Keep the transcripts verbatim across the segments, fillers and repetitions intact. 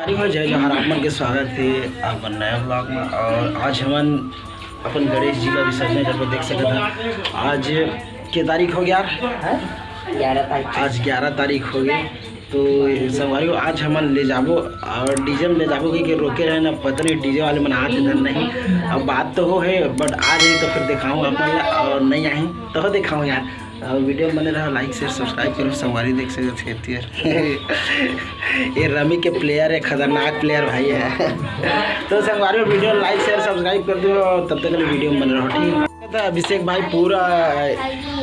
अरे भाई, जय जोहार, आप मन के स्वागत हे अपन नया vlog में। और आज हमन अपन गणेश जी ला विसर्जन करके देख सकत हन। आज के तारीख हो गया यार? हैं? ग्यारह तारीख। आज ग्यारह तारीख हो गई। तो संगवारी हो, आज हमन ले जाबो और डीजे में ले जाबो, क्योंकि रोके रहे ना, पता नहीं डीजे वाले मन आत हे धन नहीं। अब बात तो हो है, but आ जाही तो फिर दिखाऊँ आप मन ला, और नहीं आही तो दिखाऊँ यार। और वीडियो में बने रहो, like share subscribe करो। संगवारी देख सकते थे यार। ये रमी के player है, खतरनाक player भाई है। तो संगवारी वीडियो like share subscribe कर दो, तब तक के लिए वीडियो में बने रहो, ठीक है? तो अभिषेक भाई पूरा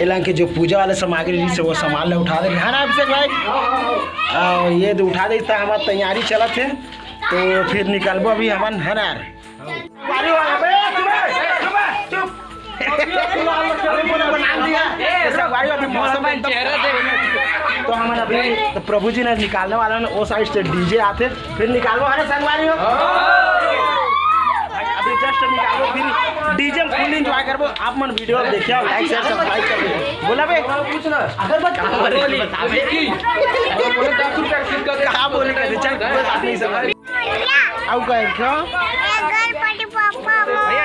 एला के जो पूजा वाला सामग्री रहिस, वो सामान ला उठा दे, है ना अभिषेक भाई? और ये तो उठा दे, तो हमार तैयारी चलत है, तो फिर निकलबो अभी हमन, है ना यार? अरे वाह, अबे, चुप है, चुप है, चुप। अभी पूरा बना दिया। ऐसा भाई, अभी मौसम एकदम चेहरा देख। तो हमन अभी, तो प्रभु जी ने निकालने वाला है, वो side से डीजे आते, फिर निकालबो, है ना संगवारी हो? अभी just निकालबो, फिर डीजे में full enjoy करबो। आप मन वीडियो देखियो, like share subscribe कर दो। बोला बे? पूछ ना। अगरबत्ती। कहाँ बोली? कहाँ बोली? कहाँ बोली? कहाँ बोली? कहाँ बोली? कहाँ बोली? कहाँ बोली? कहाँ बोली? अउ का एक ठो? ए गणपति बप्पा मोरया।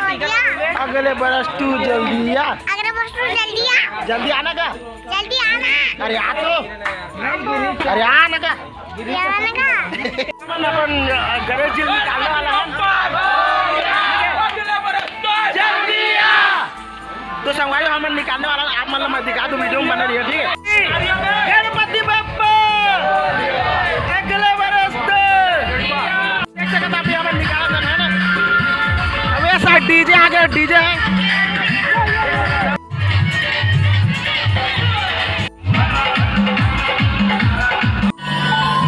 अगले बरस तू जल्दी आ। अगले बरस तू जल्दी आ। जल्दी आना का? जल्दी आना। अरे आ तो। अरे आ ना का? जल्दी आना का? अपन, अपन, अ, गणेश जी निकालने वाला है। जल्दी आ। तो संगवारी, हमन निकालने वाला, आप मतलब मैं दिखा दूं, वीडियो में बने रहिए, ठीक है? गणपति बप्पा अगले बरस तो। देख सकत आप, हमन निकाला था, है ना? अब ये side डीजे आ गया, डीजे है।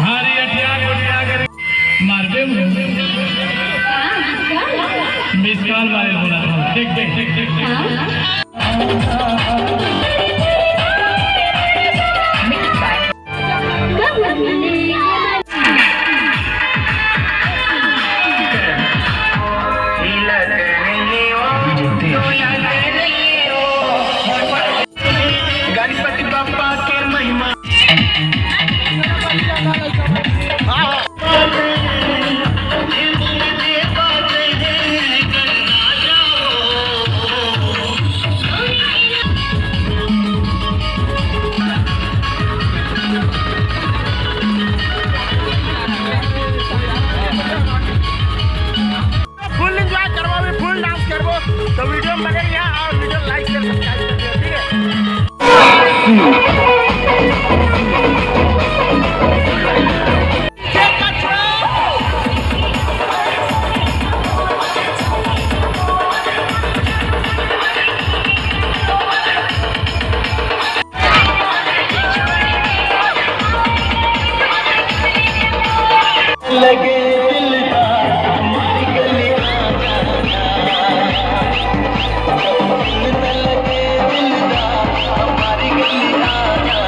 भारी अटिया गोटिया कर मारबे मुझे। मिस कॉल वाले बोला था, देख, देख, देख, देख। गणपति बप्पा के महिमा। Full enjoy करबो, अभी full dance करबो, तो वीडियो में बने रहिए और वीडियो like share subscribe कर दियो, ठीक है? लगे दिलदार हमारी गली आ जा। दिल न लगे दिलदार हमारी गली आ जा।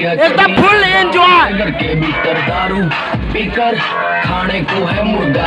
एकदम full enjoy। अगर के भीतर दारू पीकर खाने को है मुर्गा।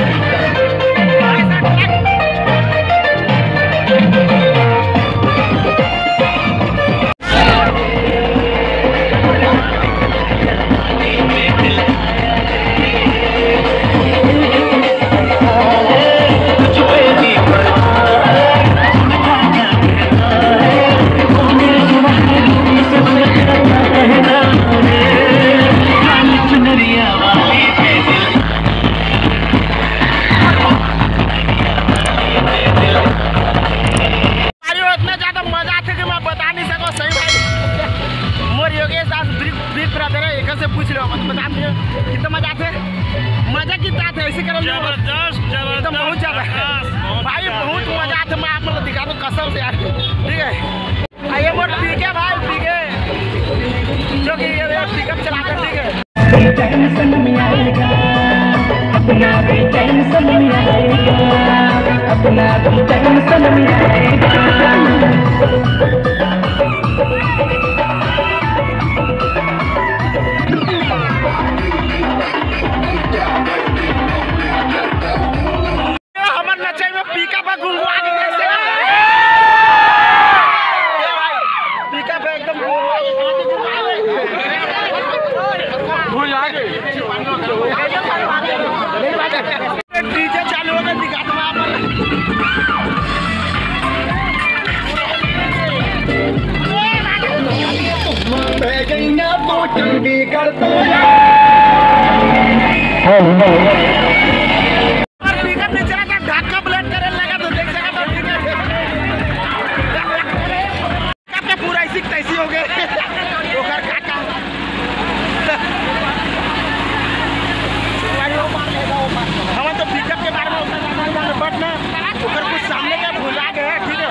अरे, इतना ज्यादा मजा आथे कि मैं बता नहीं सकूं, सही भाई। मोर योगेश दास big, big brother है, एक से पूछ लो, बता दे, कितना मजा आथे, मजा कितना आथे, ऐसे करो। जबरदस्त, जबरदस्त, एकदम बहुत ज्यादा। झकास, बहुत भाई, ज्यादा। बहुत मजा आथे, मैं आप लोग दिखा दूं कसम से यार, ठीक है। आ, ये मोर पीके भाई, पीके, जो कि ये, ये पिकअप चलाते, ठीक है। अपना भी टेंशन में आएगा, अपना भी टेंशन में आएगा, अपना भी टेंशन में आएगा। हमर नचई में पिकअप ह गुंगवा के देख सकत हे। ए भाई, पिकअप ह एकदम गुंगवा के। भूल जाए। डीजे चालू हो गए, दिखा दो आप। बह गई ना वो चंडीगढ़ तो। और पिकअप नीचे रखा, ढक्का ब्लेड करे लगा तो देख सका तो पिकअप। पिकअप के पूरा ऐसी तैसी हो गए। ओकर काका। हम तो पिकअप के बारे में उतना ज्यादा नहीं जाने, but ना, ओकर कुछ सामने का भुला गए, ठीक है?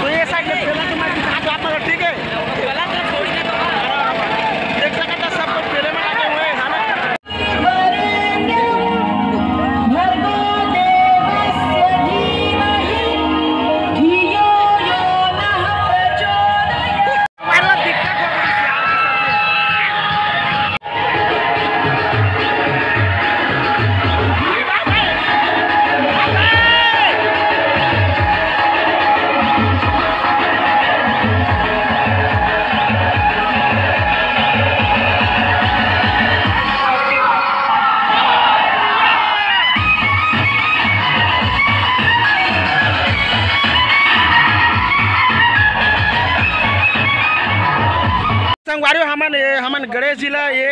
तो ये साइड में ठेला के मैं दिखा दो आप लोग, ठीक है? देख सकते हैं, सब कुछ ठेले में लगे हुए हैं, है ना? भर्गो देवस्य धीमहि धियो यो नः प्रचोदयात्। संगवारी हो, हमन ये, हमन गणेश जी ला ये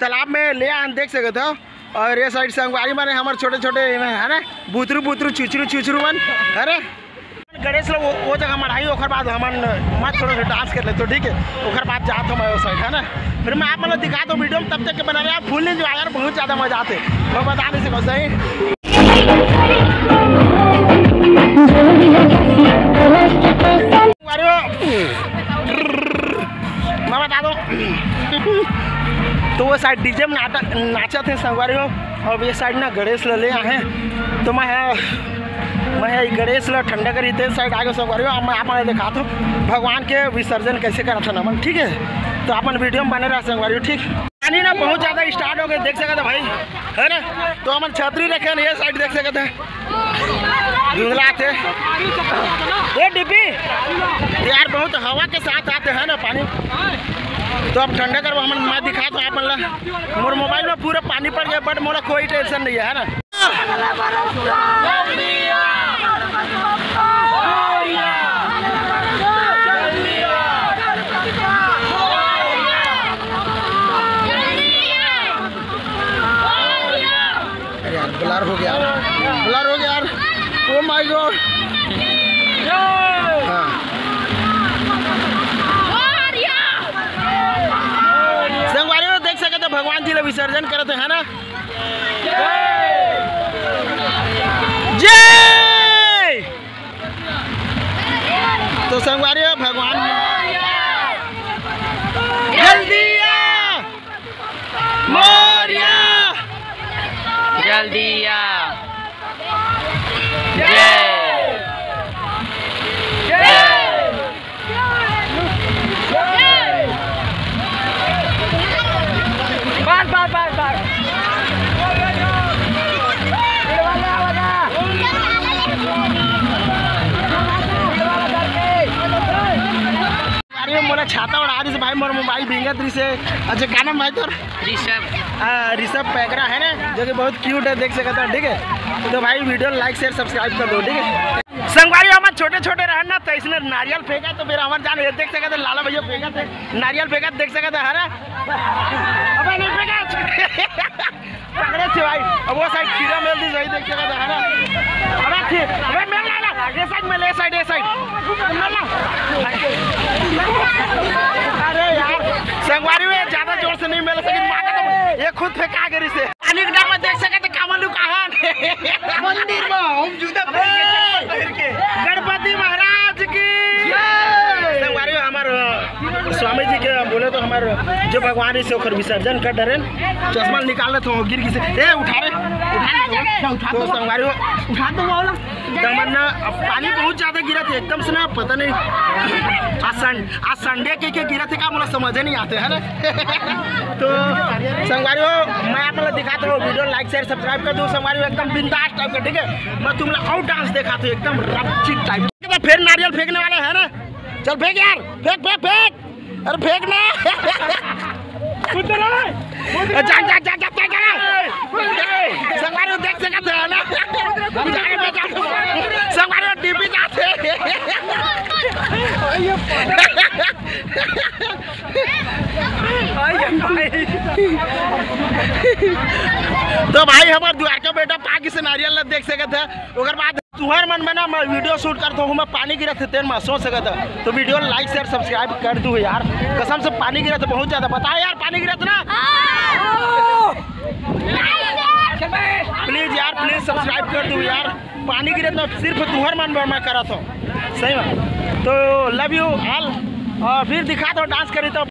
तालाब में ले आन देख सकत हो। और ये साइड संगवारी मन हे हमर छोटे छोटे एमे, है ना, बुतरू बुतरू चुचरू चुचरू मन, है ना। गणेश लोग वो, वो जगह मढ़ाई, ओकर बाद हमन मत थोड़ा सा डांस कर ले तो ठीक है, ओकर बाद जात हम वो साइड, है ना। फिर मैं आप मतलब दिखा दो वीडियो में, तब तक के बना रहे आप फुल एंजॉय यार, बहुत ज्यादा मजा आते, मैं बता नहीं सकता सही। अरे मैं बता दो तो वो साइड डीजे में नाटक नाचत हे संगवारी हो। अब ये साइड ना गणेश ल ले आहे तो मैं मैं ये गणेश ल ठंडा करी ते साइड आगे संगवारी हो। अब मैं आप मन दिखात हूँ भगवान के विसर्जन कैसे करत हन हमन, ठीक है। तो आप मन वीडियो में बने रहा संगवारी हो, ठीक। पानी ना बहुत ज्यादा स्टार्ट हो गए, देख सकत हो भाई, है ना। तो हमन छतरी रखे हैं, ये साइड देख सकत है। धुंधला थे। ए डिब्बी, यार बहुत हवा के साथ आते हैं ना पानी। तो अब ठंडा करबो हमन, मैं दिखात हूँ आप मन ला। मोर मोबाइल में पूरा पानी पड़ गया, but मोला कोई टेंशन नहीं है, है ना। अरे यार, blur हो गया, blur हो गया यार। Oh my God। हाँ। संगवारी हो, देख सकत हो भगवान जी ला विसर्जन करत हे ना। जय। तो संगवारी हो, भगवान जल्दी आ। मोरया। जल्दी आ। जय। जय। छाता ओढ़ा रहिस भाई, मोर मोबाइल भींगत रहिस हे। अच्छा, का नाम भाई तोर? ऋषभ। हाँ, ऋषभ पैकरा है ना, जो कि बहुत क्यूट है, देख सकत हो, ठीक है। तो भाई, वीडियो लाइक, शेयर, सब्सक्राइब कर दो, ठीक है। संगवारी, हमन छोटे छोटे रहन ना, तो इसने नारियल फेंका, तो फिर हमर जान ये देख सकत हो, लाला भैया फेंकत हे, नारियल फेंकत देख सकत हो, है ना? अबे नहीं फेंका। पकड़े थे भाई। अब वो साइड खीरा मेल दी सही, देख सकत हो, है ना? अबे खी-, अबे मेल ला, ला, ये साइड मेल, ये साइड, ये साइड। मेल ला। अरे यार, संगवारी में ज्यादा जोर से नहीं मेल सकिस, माता तो ये खुद फेंका गिरिस हे। पानी के डर में देख सकत हो, कामलू कहाँ? मंदिर में हम जूता पहन के, चप्पल पहन के। गणपति महाराज की जय। संगवारी, हमर, अ, स्वामी जी के बोले तो हमर जो भगवान रहिस हे ओकर विसर्जन कर डरेन। चश्मा निकाल लेत हो, गिर गिस हे। ए, उठा रे, उठा रे। तो संगवारी हो, उठा दो वो वाला। तमन्ना, अब पानी बहुत ज्यादा गिरत हे एकदम से ना, पता नहीं। आज सन-, आज संडे के, के गिरत हे का, मोला समझ नहीं आते, है ना? तो संगवारी हो, मैं आप लोग दिखाता हूँ, वीडियो लाइक, शेयर, सब्सक्राइब कर दो संगवारी हो, एकदम बिंदास टाइप का, ठीक है? मैं तुम लोग और डांस दिखाता हूँ, एकदम रपचिक टाइप। तो फिर नारियल फेंकने वाला है ना, चल फेंक यार, फेंक, फेंक, फेंक। अरे फेंक ना। उधर आ। जा, जा, जा, जा, जा, जा। संगवारी देख सकत हो ना। संगवारी डीपी जाथे। तो भाई, हमर दुआर का बेटा पाकिस्तान नारियल ला देख सकत हे। ओकर बाद तुहर मन में ना, मैं वीडियो शूट करत हूँ, मैं पानी गिरत हे, तेन में सोच सकत हो। तो वीडियो लाइक, शेयर, सब्सक्राइब कर दू यार। कसम से पानी गिरत हे बहुत ज्यादा, बताओ यार, पानी गिरत हे ना? प्लीज यार, प्लीज सब्सक्राइब कर दू यार। पानी गिरत हे ना, सिर्फ तुहर मन बर मैं करत हूँ, सही में। तो लव यू ऑल, और फिर दिखात हूँ डांस करी तो।